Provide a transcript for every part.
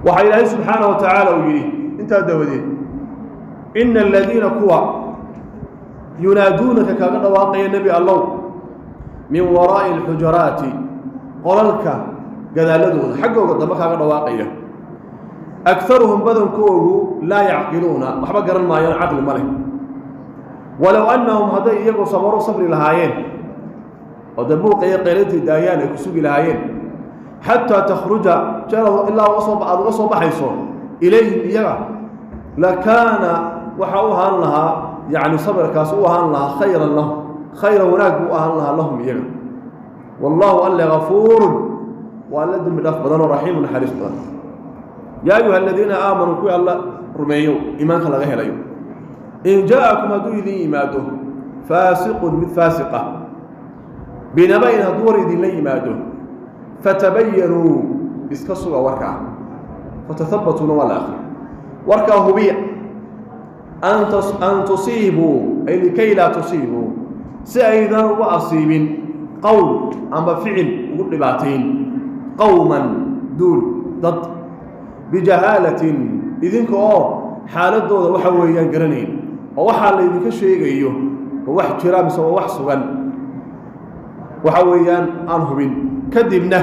Waxaa Ilaahay subxaana wa tacaala uu yidhi intaa dabadeed: "Ina aladiina", kuwa "yunaaduunaka", kaaga dhawaaqaya, Nebi Allow, "min waraa'i alxujaraati", qolalka gadaaladooda, xaggooga dambe kaaga dhawaaqaya, "akharuhum", badankoogu, "laa yacqiluuna", waxba garan maayaan, caqli ma leh. "Walow annahum", hadday iyagu sabaruu, sabri lahaayeen oo dee buuqa iyo qaylintii daayaan, ay ku sugi lahaayeen, "xataa takhruja", jeer ilaa uga soo aada uga soo baxayso, "ilayhim", iyaga, "lakaana", waxa u ahaan lahaa, yacni sabirkaas u ahaan lahaa, "khayran lahum", khayran, wanaag buu u ahaan lahaa, "lahum", iyaga. "Wallaahu", Alle, "gafuurun", waa Alla dembi dhaaf badan oo "raxiimu", naxariis badan. "Yaa ayuha aladiina aamanuu", kuwii Alla rumeeyo, iimaanka laga helayo, "in jaa'akum", hadduu idin yimaado, "faasiqun", mid faasiq ah, "binaba'in", hadduu war idinla yimaado, "fatabayanuu", iska suga warkaa. Fatahabatuuna waa la akri. Warkaa hubiya. "An tusiibuu", ay likay laa tusiibuu, si aydan uga asiibin qowl amba ficil ugu dhibaatayn, "qowman", duul, dad, "bijahaalatin", idinka oo xaaladooda waxa weeyaan garanayn, oo waxaa laydinka sheegayo ma wax jira mise waa wax sugan, waxa weeyaan aan hubin. Kadibna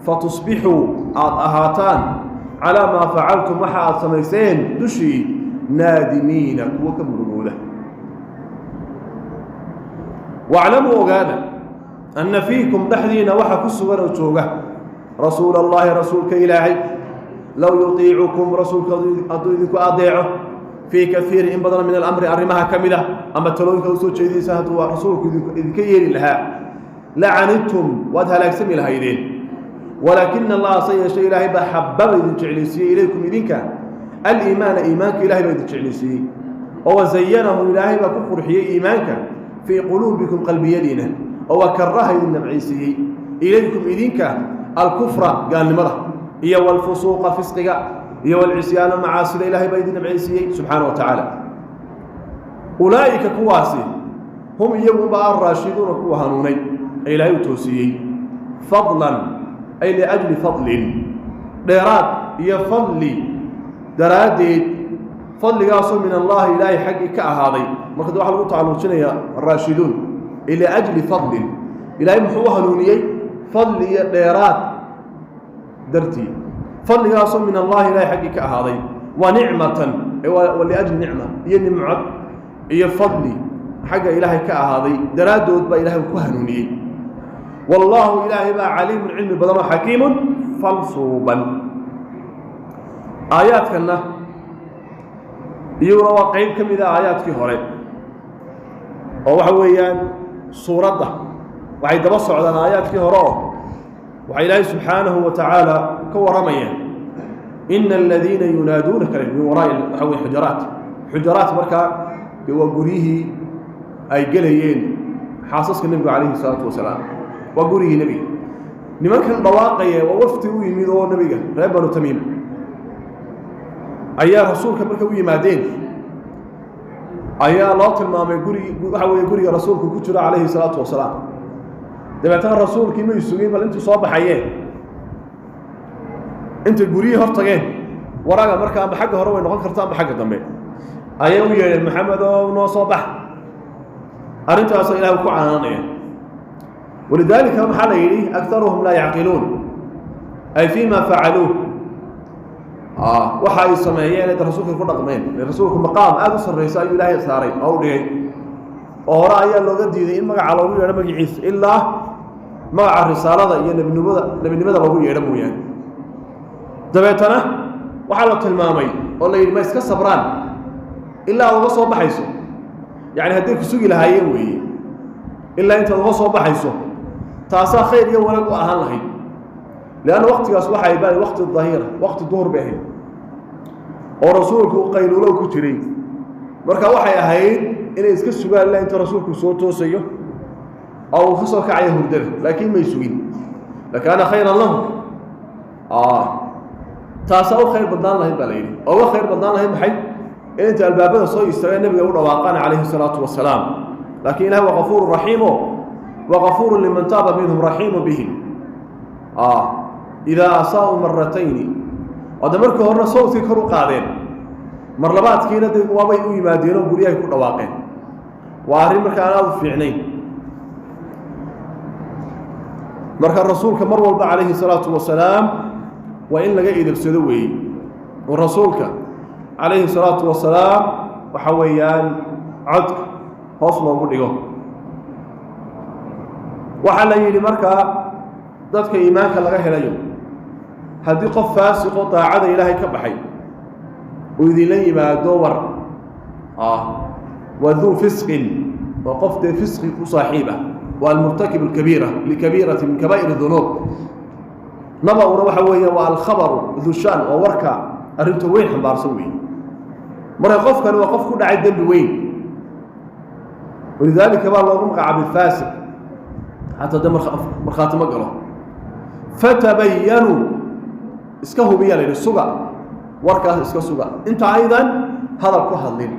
"fatusbixuu", aada ahaataan, "calaa maa facaltum", waxa aad samayseen dushii, "naadimiina", kuwo ka murugooda. "Waclamuu", ogaada, "anna fiikum", dhexdiina waxa ku sugan oo jooga, "rasuula Allaahi", rasuulka Ilaahay. "Low yutiicukum", rasuulka hadduu idinku adeeco, "fii kaiirin", in badan, "min alamri", arrimaha ka mid ah ama talooyinka usoo jeedinaysa, hadduu rasuulku idinka yeeli lahaa, "lacanidtum", waad halaagsami lahaydeen. "Walaakina Allaha", se yeeshe Ilaahay baa, "xababa", idin jeclaysiiyey, "ilaykum", idinka, "aliimaana", iimaanka Ilahay baa idin jeclaysiiyey oo "wazayanahu", Ilaahay baa ku qurxiyey iimaanka, "fii quluubikum", qalbiyadiina, oo "wakaraha", idin nabcaysiiyey, "ilaykum", idinka, "alkufra", gaalnimada, iyo "walfusuuqa", fisqiga, iyo "walcisyaana", macaasida Ilahay baa idin nabcaysiiyey subxaana wa tacaala. "Ulaa'ika", kuwaasi, "hum", iyagunba, "alraashiduuna", kuwa hanuunay ee Ilaahay u toosiyey. "Fadlan", ay liajli fadlin, dheeraad iyo fadli daraaddeed, fadligaasoo "min Allaahi", Ilaahay xaggii ka ahaaday. Marka de waxaa lagu tacalluujinayaa araashiduun liajli fadlin. Ilaahay muxuu u hanuuniyey? Fadli iyo dheeraad dartii, fadligaasoo "min Allahi", Ilahay xaggii ka ahaaday, "wa nicmatan", wa liajli nicma, iyo nimcad iyo fadli xagga Ilaahay ka ahaaday daraaddood baa Ilahay ku hanuuniyey. "Wallaahu", Ilaahay baa, "caliimun", cilmi badan oo, "xakiimun", falsuuban. Aayaadkanna iyaguna waa qayb ka mid a aayaadkii hore, oo waxa weeyaan suuradda waxay daba socdaan aayaadkii hore, oo waxaa Ilaahay subxaanahu wa tacaala ka warramaya "ina aladiina yunaaduunaka min waraa'i", waxa weye, xujaraat. Xujaraat markaa dee waa guryihii ay gelayeen xaasaska Nebigu calayhi salaatu wasalaam, waa gurigii Nebiga. Nimankan dhawaaqaya waa wafdi u yimid oo Nebiga, reer Banu Tamiim ayaa rasuulka markay u yimaadeen ayaa loo tilmaamay gurigi, waxa weeye guriga rasuulku ku jiro calayhi salaatu wasalaam. Dabeetana rasuulkii may sugin bal intuu soo baxayeen, intay guryihii hor tageen waraga marka, ama xagga hore way noqon karta ama xagga dambe, ayay u yeedheen: "Maxamed oo, noo soo bax." Arrintaasoo Ilahay ku canaanaya. Walidaalika maxaa la yidhi? "Aktaruhum laa yacqiluun", ay fii ma facaluuh, waxa ay sameeyeen ee rasuulka ku dhaqmeen. Rasuulku maqaam aada u sarraysa ayuu Ilaahay saaray oo u dhigay, oo hore ayaa looga diiday in magaca loogu yeedho magaciisa ilaa magaca risaalada iyo nebinimada loogu yeedho mooyaane. Dabeetana waxaa la tilmaamay oo la yidhi: ma iska sabraan ilaa aad uga soo baxayso? Yacni hadday ku sugi lahaayeen weeye ilaa intaad uga soo baxayso, taasaa khayr iyo wanaag u ahaan lahayd. Leanna waqtigaas waxay baa waqti dahiira, waqti duhur bay ahayd oo rasuulku qayluulow ku jiray. Marka waxay ahayd inay iska sugaan ilaa inta rasuulku soo toosayo oo uu ka soo kacayo hurdada, laakiin may sugin. "Lakaana khayran lahum", taasaa u khayr badnaan lahayd baa la yidhi. Oo uga khayr badnaan lahayd maxay? In inta albaabada soo istaageen Nebiga u dhawaaqaan calayhi salaatu wasalaam. Laakiin Ilahi waa kafuuru raxiimo, wa gafuuru liman taaba minhum, raxiimu bihim. Idaa asaa'uu maratayni Oo markii horena sawdkii kor u qaadeen, mar labaadkiina de waabay u yimaadeenoo guryahay ku dhawaaqeen. Waa arrin marka aan aada u fiicnayn. Marka rasuulka mar walba calayhi salaatu wasalaam waa in laga edebsado weeye, oo rasuulka calayhi salaatu wasalaam waxa weeyaan codka hoos loogu dhigo. Waxaa la yidhi markaa dadka iimaanka laga helayo, haddii qof faasiqo daacada Ilaahay ka baxay uu idinla yimaado war waa duu fisqin, waa qof dee fisqi ku saaxiib ah, waa almurtakib alkabiira likabiirati min kabaa'ir dunuub. Naba-una waxa weeye waa alkhabaru dushaan, waa warka arrinta weyn xambaarsan weeye. Marka qofkani waa qof ku dhacay dembi weyn, walidaalika baa loogu magacaabay faasiq, xataa de markhaati ma galo. Fatabayanuu, iska hubiya la yidhi, suga warkaas, iska suga inta aydan hadal ku hadlin,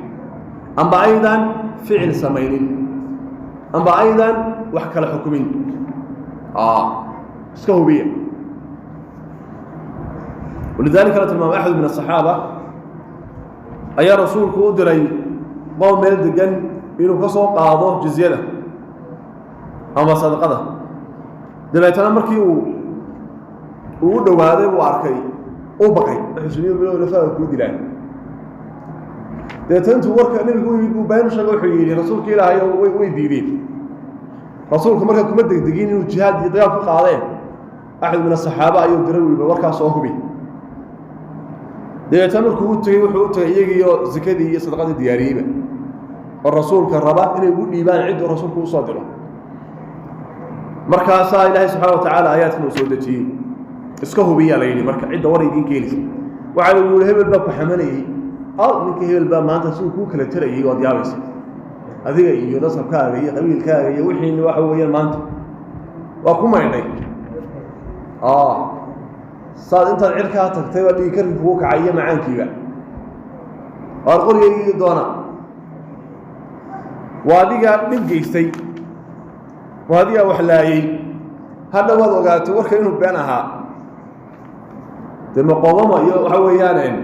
amba aydan ficil samaynin, amba aydan wax kala xukumin, iska hubiya. Walidalika la tilmaamay axad min asaxaaba ayaa rasuulku u diray qoom meel degan inuu ka soo qaado jizyada ama sadaqada. Dabeetana markii uu u dhowaaday buu arkay, u baqay, xusniyo bilow lafaha kuu dilaan. Dabeetana intuu warka nebigu u yimid buu been sheegay, wuxuu yidhi rasuulka Ilaahay way diideen. Rasuulku markaa kuma degdegin inuu jihaad iyo dagaal ku qaadeen, axad min asaxaaba ayuu diray, uu warkaas soo hubi. Dabeetana markuu u tegey, wuxuu u tegay iyagiiyo zakadii iyo sadaqadii diyaariyeyba, oo rasuulka raba inay ugu dhiibaan cidduu rasuulku usoo diro. Markaasaa Ilaahay subxana wa tacaala aayaadkan uu soo dejiyey. Iska hubiyaa la yidhi marka cidda war idiin keenaysa. Waxaa lagu yihi hebel baa ku xamanayey, aw ninka hebel baa maanta siduu kuu kala tarayey, waad yaabaysa adiga iyo nasabkaaga iyo qabiilkaaga iyo wixiina waxa weeyaan maanta waa ku maydhay, saad intaad cirkaa tagtay baa dhigi karki kugu kacay iyo macaankiiba waar qoryaygii doona, waa adigaa dhib geystay, waa adigaa wax laayey, hadha waad ogaatay warka inuu been ahaa. Dee maqoomama iyo waxa weeyaan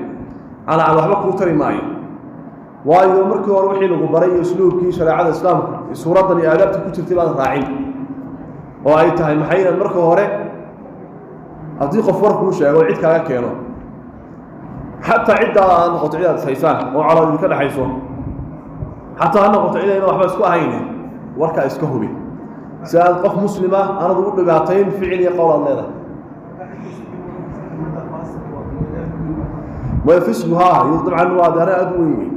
calacal waxba kuu tari maayo, waayo markii hore wixii lagu baray iyo usluubkii shareecada islaamku suuraddan iyo aadaabta ku jirtay baad raacin, oo ay tahay maxay inaad marka hore haddii qof war kuu sheego cid kaaga keeno, xataa ciddaa aad noqoto cid aad ishaysaan oo colaad idinka dhexayso, xataa ha noqoto cid ayna waxba isku ahayne, warkaa iska hubi si aad qof muslima aanad ugu dhibaatayn ficil iyo qowl aad leedahay. Way fisqu haa iyo dabcan waa arrin aada u weyn wey,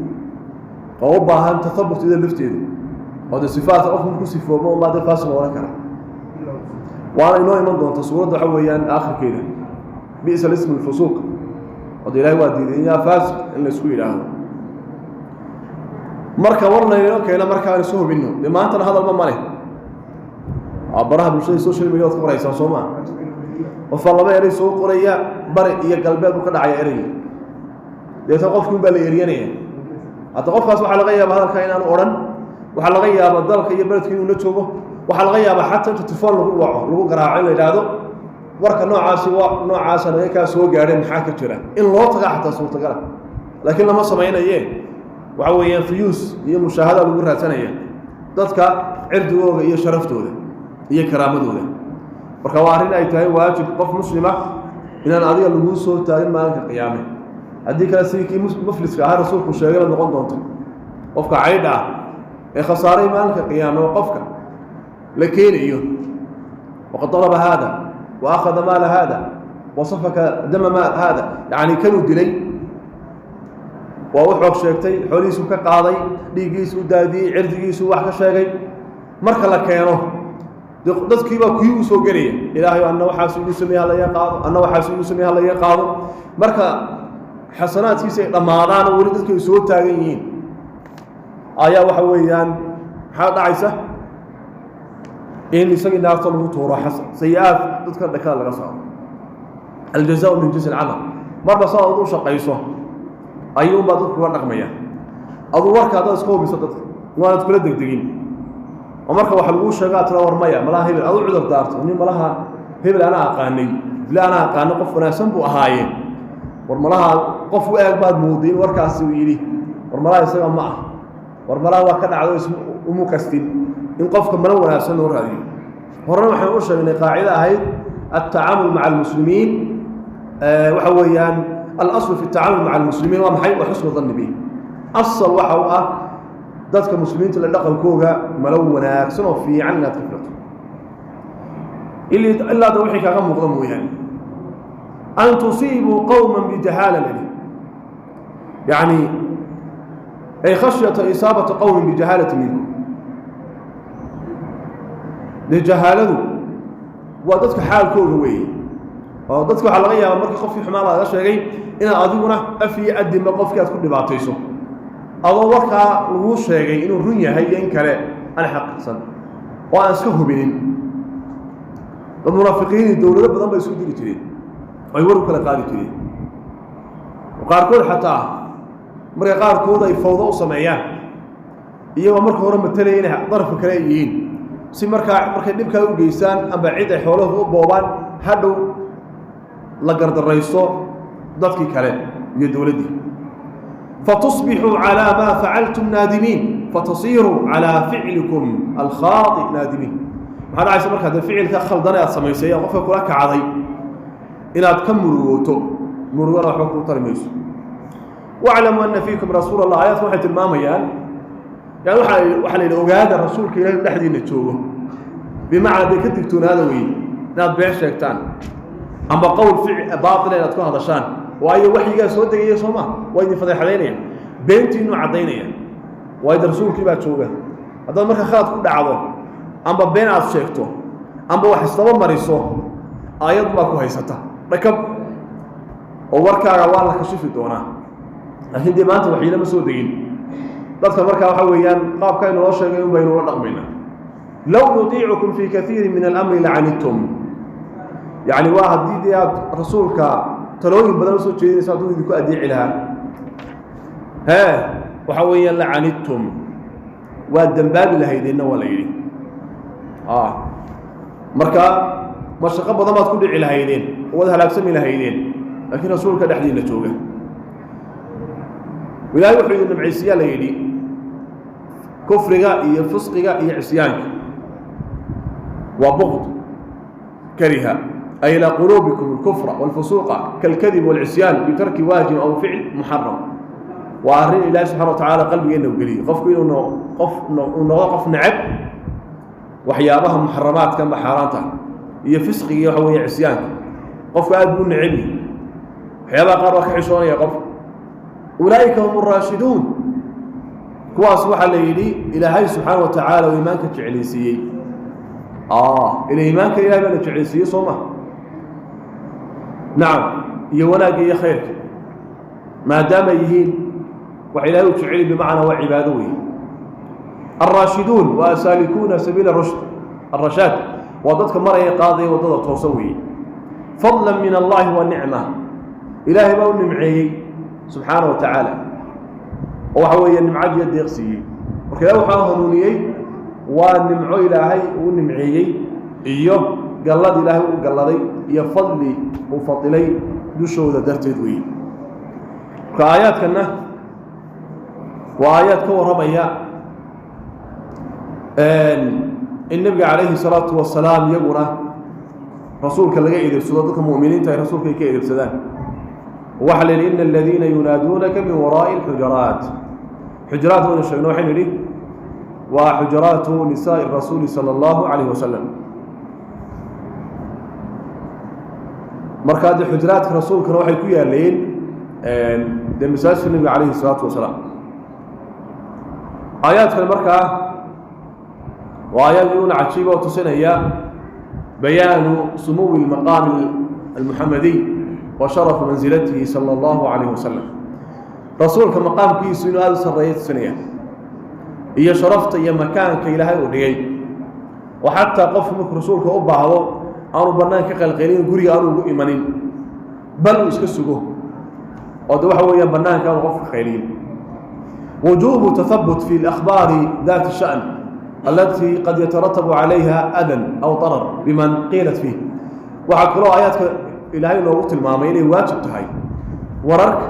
oo u baahan tathabut ida lafteedu, oo dee sifaatka qofku ku sifoobo unbaa dee faasiq odhan kara. Waana inoo iman doonta suuradda waxa weeyaan aakhirkeeda, bi'sa lismu lfusuuq, oo de Ilahay waa diiday yaa faasiq in la isku yidhaahdo. Marka war laynoo keeno markaan isu hubinno, dee maantana hadalba ma leh, baraha bulshada social media waad ka qoraysaan soo maa, qofaa laba erey soo qoraya, bari iyo galbeed buu ka dhacaya ereyga, deetna qofki un baa la eryanaya. Hadda qofkaas waxaa laga yaaba hadalkaa inaanu odhan, waxaa laga yaabaa dalka iyo beledka inuu la joogo, waxaa laga yaabaa xataa inta telefoon lagu waco lagu garaaco in la yidhaahdo warka noocaasi waa noocaasa naga kaa soo gaadhay, maxaa ka jira, in loo tagaa xataa suurtagala, laakiin lama samaynaye. Waxa weeyaan fuyuus iyo mushaahada lagu raadsanaya dadka cirdigooga iyo sharaftooda iyo karaamadooda. Marka waa arrin ay tahay waajib qof muslima inaan adiga laguu soo taagin maalinka qiyaame, haddii kale sidii kii mufliska ahaa rasuulku sheegay baad noqon doonta. Qofka caydha ah ee khasaaray maalinka qiyaame oo qofka la keenayo, waqad daraba haada wa akhada maala haada wa safaka dama maal haada, yacni kanuu dilay, waa u xoog sheegtay, xoolihiisuu ka qaaday, dhiiggiisuu daadiyey, cirdigiisuu wax ka sheegay. Marka la keeno dadkiibaa kii u soo gelaya, Ilaahay anna waxaas igu sameeye hala iga qaado, anna waxaas igu sameeye hala iga qaado. Marka xasanaadkiisa ay dhammaadaan oo weli dadku ay soo taagan yihiin, ayaa waxa weeyaan maxaa dhacaysa in isagii naarta lagu tuuro, xasan sayi-aad dadka dhakada laga saaro. Aljazaau min jinsi alcamal, marba saa ad u shaqayso ayuunbaa dadku kula dhaqmaya. Aduu warka haddaad iska hubiso dadka waanad kula degdegin, oo marka waxa laguu sheegaa tira war maya malaha hebel, adu cudur daarto, nin malaha hebel anaa aqaanay, dila anaa aqaanay, qof wanaagsan buu ahaaye, War malaha qof u eeg baad mooday in warkaasi uu yidhi, war malaha isaga ma ah, war malaha waa ka dhacdo, umu qastin in qofka malo wanaagsan loo raadiyo. Horena waxaan u sheegnay qaacida ahayd altacaamul maca almuslimiin. Waxa weeyaan alaslu fi altacaamul maca almuslimiin waa maxay? Waa xusnu danni bih. Asal waxa u ah dadka muslimiinta la dhaqankooga malo wanaagsan oo fiican inaad ka filato, ilaa da wixii kaaga muuqda mooyaane. An tusiibuu qowma bijahaala lali, yani ay khashyata isaabata qowmin bijahaalati minkum. Dee jahaaladu waa dadka xaalkooga weeye, oo dadka waxaa laga yaabaa markii qofkii xumaan laaga sheegay inaad adiguna af iyo adinba qofkii aad ku dhibaatayso, adoo warkaa laguu sheegay inuu run yahay iyo in kale aan xaqiiqsan oo aan iska hubinin. Dad munaafiqiini dowlado badan bay isku diri jireen oo ay war u kala qaadi jireen, qaarkood xataa marka qaarkood ay fawdo u sameeyaan iyagoo marka hore matalaya inay darafka kale ay yihiin, si markaa markay dhibkaa u geystaan amba cid ay xoolahooda u boobaan, hadhow la gardarayso dadkii kale iyo dowladdii. Fatusbixuu calaa maa facaltum naadimiin, fatasiiruu calaa ficlikum alkhaai naadimiin. Maxaa dhacaysa markaa? Dee ficilka khaldane aad samaysay ee qofka kula kacday inaad ka murugooto, murugana waxba kuu tari mayso. Waclamuu ana fiikum rasuula Allah. Aayaadka waxay tilmaamayaan, yani waxaa la yidhi ogaada rasuulka ilahi inu dhexdiina joogo, bimacnaa dee ka digtoonaada weeye inaad been sheegtaan amba qowl baatila inaad ku hadashaan, waayo waxyigaa soo degaya, soo ma waa idin fadeexadaynaya, beentiinuu caddaynaya, waayo de rasuulkii baa jooga. Haddaad marka khalad ku dhacdo amba been aad sheegto amba wax isdaba mariso, aayad baa ku haysata dhakab oo warkaaga waa la kashifi doonaa. Laakiin dee maanta waxyiila ma soo degin dadka, markaa waxa weeyaan qaabka inaloo sheegay un baynula dhaqmaynaa. Low yutiicukum fii kaiiri min alamri lacanidtum, yacni waa haddii dee aad rasuulka talooyin badan usoo jeedinayso, hadduu idinku addeeci lahaa, hee, waxa weeyaan lacanidtum, waa dembaabi lahaydeenna waa la yidhi. Marka mashaqo badan baad ku dhici lahaydeen oo waad halaagsami lahaydeen, laakiin rasuulka dhexdiina jooga, ilaahay wuxuu idin nimcaysiiyaa la yidhi kufriga iyo fisqiga iyo cisyaanka. Waa buqd kariha ay ilaa quluubikum alkufra walfusuuqa kalkadib walcisyaan bitarki waajib aw ficl muxaram. Waa arrin ilaahay subxana wa tacaala qalbigeenna u geliyey qofku inuu qof uu noqdo qof neceb waxyaabaha muxaramaadka ama xaaraanta iyo fisqiga, waxa weeye cisyaanka. Qofku aad buu neceb yahay waxyaabaha qaar, waa ka xishoonaya qof. Ulaa'ika hum araashiduun, kuwaas waxaa la yidhi ilaahay subxaana wa tacaala uu iimaanka jeclaysiiyey. Ila iimaanka ilahay baa la jeclaysiiyey, soo ma? Nacam, iyo wanaagga iyo khayrka maadaama yihiin wax ilahay u jeceliy, bimacnaa waa cibaado weeye. Alraashiduun waa asaalikuuna sabiila rushd, alrashaad waa dadka maraya, qaadaya waddada toosan weeye. Fadla min allahi wa nicma, ilaahay baa u nimceeyey subxaana wa tacaala, oo waxa weeye nimcadiiyo deeq siiyey. Marka ilahi waxaa hanuuniyey waa nimco ilaahay uu nimceeyey iyo gallad ilaahay uu galladay iyo fadli uu fadilay dushooda darteed weeye. Marka aayaadkanna waa aayaad ka warramaya in nebiga calayhi salaatu wasalaam iyaguna rasuulka laga edebsado, dadka mu'miniinta ay rasuulka ay ka edebsadaan. Waxaa la yidhi ina aladiina yunaaduunaka min waraa'i alxujaraat. Xujaraat waynu sheegno, waxaynu yidhi waa xujaraatu nisaa'i rasuuli sala allahu calayhi wasalam. Markaa dee xujaraadka rasuulkana waxay ku yaaleen dee masaajidka nebiga calayhi salaatu wasalaam. Aayaadkan markaa waa aayaad iyaguna cajiiba oo tusinaya bayaanu sumuwi lmaqaami almuxamadiy wa sharafu mansilatihi sala allahu calayhi wasalam. Rasuulka maqaamkiisu inuu aada u sarreeya tusinaya, iyo sharafta iyo makaanka ilaahay uu dhigay, oo xataa qofku markuu rasuulka u baahdo aanu bannaan ka qalqalin, guriga aanu ugu imanin, bal uu iska sugo, oo de waxa weeyaan bannaanka aanu qofka qayliyin. Wujuubu tahabut fi alakhbaari daati sha'n alatii qad yataratabu calayha adan aw darar biman qiilat fiih. Waxaa kaloo aayaadka ilaahay noogu tilmaamay inay waajib tahay Wararka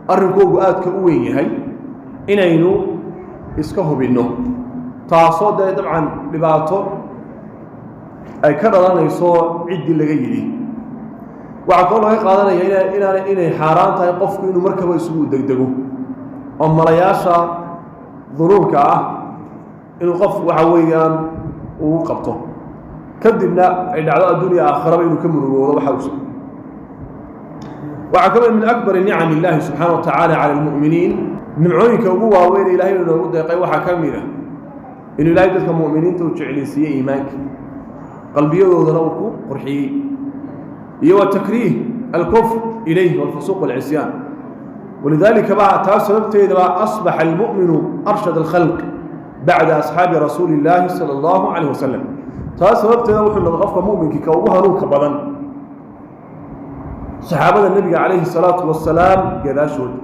arrinkoogu aadka u weyn yahay inaynu iska hubinno, taasoo dee dabcan dhibaato ay ka dhalanayso ciddii laga yidhi. Waxaa kaloo laga qaadanaya inaan inay xaaraan tahay qofku inuu markaba isugu degdego oo malayaasha dunuubka ah inuu qof waxa weeyaan uu qabto, kadibna ay dhacdo adduunya aakhiraba inuu ka murugoodo. Waxa us waxaa kaloo min akbari nicam illahi subxaana wa tacaala cala almu'miniin, nimcooyinka ugu waaweyn ilahay inoogu deeqay waxaa ka mid ah inuu Ilahay dadka mu'miniinta u jeclaysiiyey iimaanka, qalbiyadoodana uu ku qurxiyey, iyo wa takriih alkufr ilayh walfusuuq walcisyaan. Walidaalika baa taa sababteeda baa asbaxa almu'minu arshad alkhalq bacda asxaabi rasuuli illaahi sala allahu calayh wasalam. Taa sababteeda wuxuu noqday qofka mu'minkii ka ugu hanuunka badan saxaabada nebiga calayhi salaatu wasalaam gadaashooda.